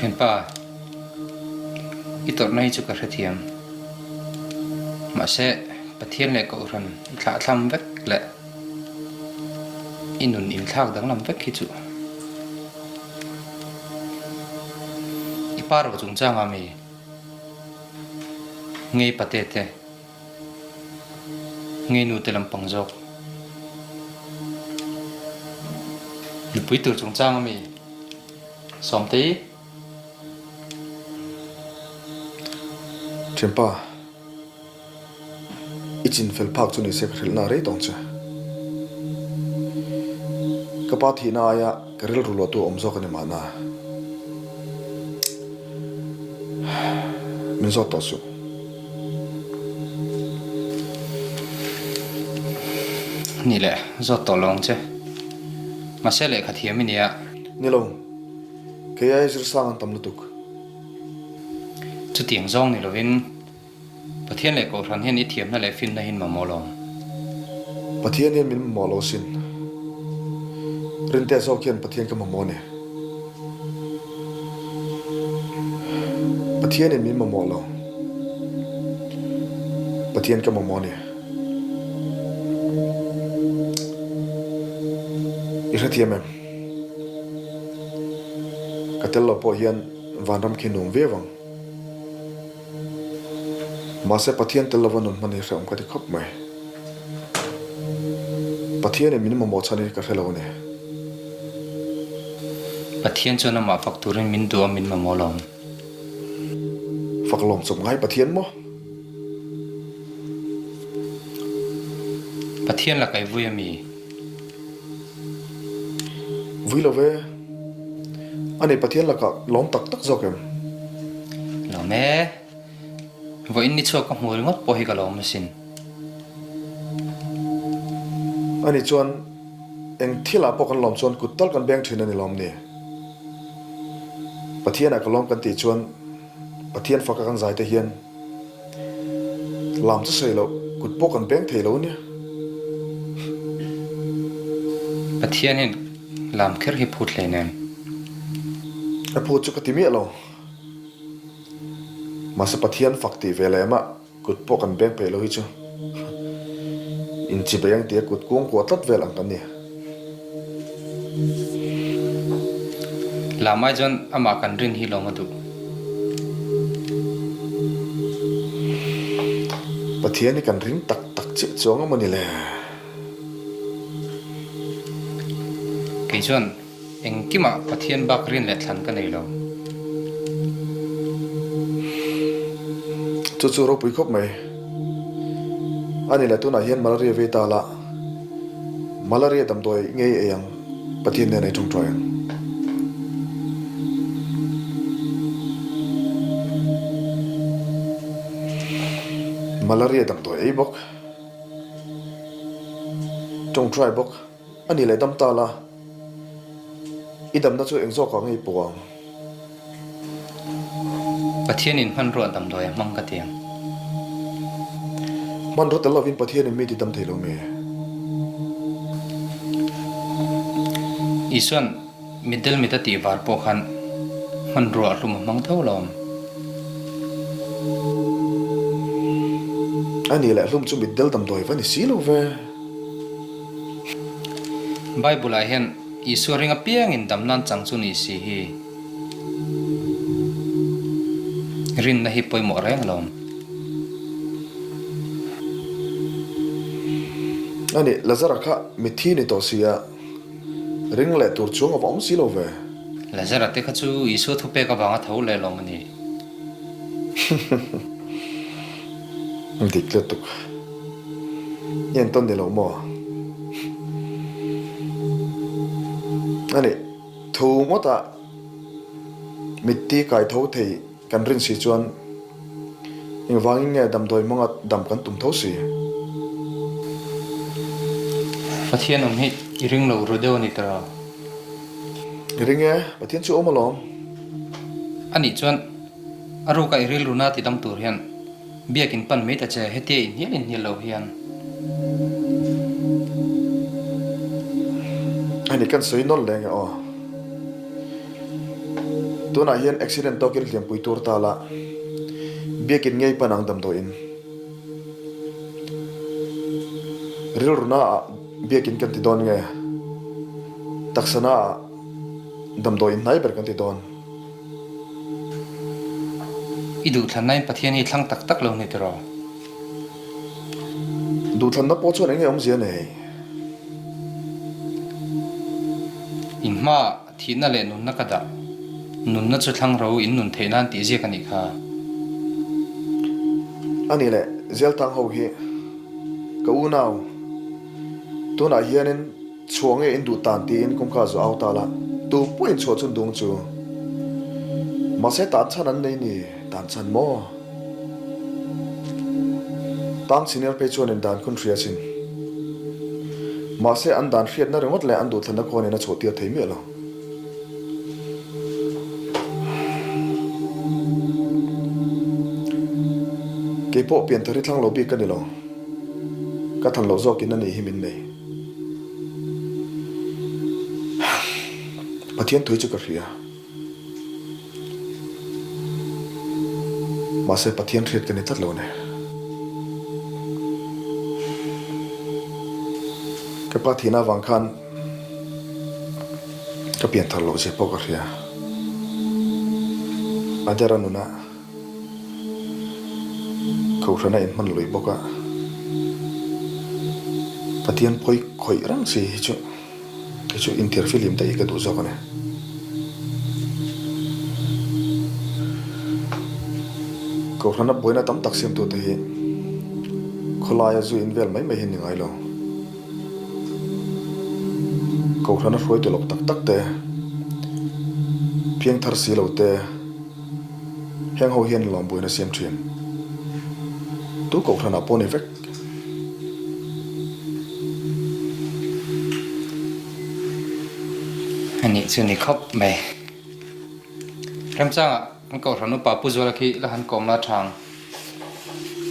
Thianpa, i tawrhna hi chu ka hrethiam. Mahse, Pathian leh Kohhran i thlahthlam vek leh i nun inthlak danglam vek hi chu i pa ro chungchanga mi ngei pate te Ngei nu te lampang zawk. Nupui tur chungchang ami? Sawmtei? Thianpa, i chin fel phak chu nise ka hrilhna rei tawng che. Ka pa thihna aia ka rilru luahtu a awm zawk a ni mahna. Min zawt tawh suh. Ni le, zawt tawh lo ang che. Mahse lehkha thiam i nia. Ni lo, kei ai zirsang an tam lutuk. Chutiang zawng ni lovin Pathian leh Kohhran hian i thiamna leh finna hi in mamawh lo. Pathian hian min mamawh lo sin. Rintea zawk hian Pathian ka mamawh a ni. Pathianin min mamawh lo. Pathian ka mamawh a ni. I hrethiam em? Ka tel lo pawh hian vanram khi nuam viau ang. Mahse Pathian tel lova nun hman hi hrehawm ka ti khawp mai. Pathianin min mamawh chhan hi ka hre lo a ni. Pathian chuan amah fak turin min duh a min mamawh lo. Fak lawm chawp ngai Pathian maw? Pathian la kai vui a mi? Vui lo ve. A ni Pathian lakah lawm tak tak zawk em? Lawm e. Vawiin ni chhuak ka hmu ringawt pawh hi ka lawm asin. A ni chuan eng thilah pawh kan lawm chuan kut tal kan beng thin a ni lawm ni? Pathianah ka lawm kan tih chuan Pathian faka kan zai te hian Lam chu sawi loh, kut pawh kan beng thei lo nia. Pathian hian lam kher hi phut hle nen. A phut chu ka ti miah lo. Mahse Pathian fak tih ve leh mah kut pawh kan beng peih lo hi chu inchibei ang tia kut kuang kuah tlat vel ang kan ni. Lam ai chuan amah kan rin hi lawm a duh. Pathian hi kan ring tak tak chiah chuang a mawni le? Kei chuan engkimah Pathian bak rin leh thlan ka nei lo. Chu chu ropui khawp mai. A ni le tunah hian malaria vei ta la. Malaria damdawi ngei ei ang, Pathian nen ei tawngtai ang. Malaria damdawi ei bawk, tawngtai bawk, a ni leh dam ta la, i damna chu eng zawkah ngei pawh ang. Pathianin hmanrua damdawi a hmang ka ti ang. Hmanrua tel lovin Pathianin mi ti dam thei lo mi? Isuan mitdel mit a tih var pawh khan hmanrua a hlum a hmang tho lo. A nih leh hlum chu mitdel damdawi va ni si lo ve. Bible-ah hian Isua ring apiangin dam nan chang chu ni si hi. Rinna hi pawimawh reng alawm. A nih, Lazara kha mitthi ni tawh si a, ring leh tur chuang a va awm si lo ve. Lazara te kha chu Isua thupek avanga tho leh lawm a ni. Dik lutuk. I en tawn ni lo maw? A nih, thu ngawtah mitti kai tho thei kan rin si chuan engvangin nge damdawi hmanga dam kan tum tho si? Pathian awm hi i ring lo ru deuh a ni ta lo. I ring e, Pathian chu awm alawm. A nih chuan a ruka i rilruna ti dam tur hian Biakin pan mai ta che, hetia inhnial inhnial lo hian. A ni kan sawi nawlh leh nge aw. Tunah hian accident tawkin hliampui tur ta la, biakin ngei pan ang damdawiin. Rilru naah biakin kan ti dawn nge? Taksa naah damdawiin hnai ber kan ti dawn. I duhthlannain Pathian hi thlang tak tak lo ni tiraw? Duhthlanna pawh chuan eng nge awmzia nei? In hmaah thihna leh nunna ka dah. Nunna chu thlang ro in nun theih nan tih ziak a nih kha. A nih leh, Zeltang ho hi ka unau, tunah hianin Chhuah nge in duh tan tiin kawngka zawh au ta la, tu pawhin chhuah chun dung chu. Mahse tan chhan an nei ni, tan chhan maw? Tang senior phei chuan in dan khun hria sin. Mahse an dan hriatna ringawt leh an duhthlanna khuanin a chhuah tir thei miah lo. Keipawh pianthar hi thlang lo bik ka ni lo. Ka than loh zawkin a nih hi min nei. Pathian thui chu ka hria. Mahse Pathian hriat ka ni tlat lo a ni. Ka pa thihna avang khan ka pianthar loh zia pawh ka hria. A dera nunah. Kohhran a inhman lui bawk a, Pathian pawi khawih reng si hi chu kei chu intir fihlim daih hi ka duh zawk a ni. Kohhrana buaina tam tak siamtute hi khawlaia zu in vel mai mai hi ni ngai lo. Kohhrana hruaitu lawk tak tak te, piangthar si lo te, Heng ho hian lawm buaina siam thin. Tu kohhranah pawh ni vek. A nih chu ni khawp mai. Remchangah kan kohhran upa Pu Zuala khi la han kawm la thang.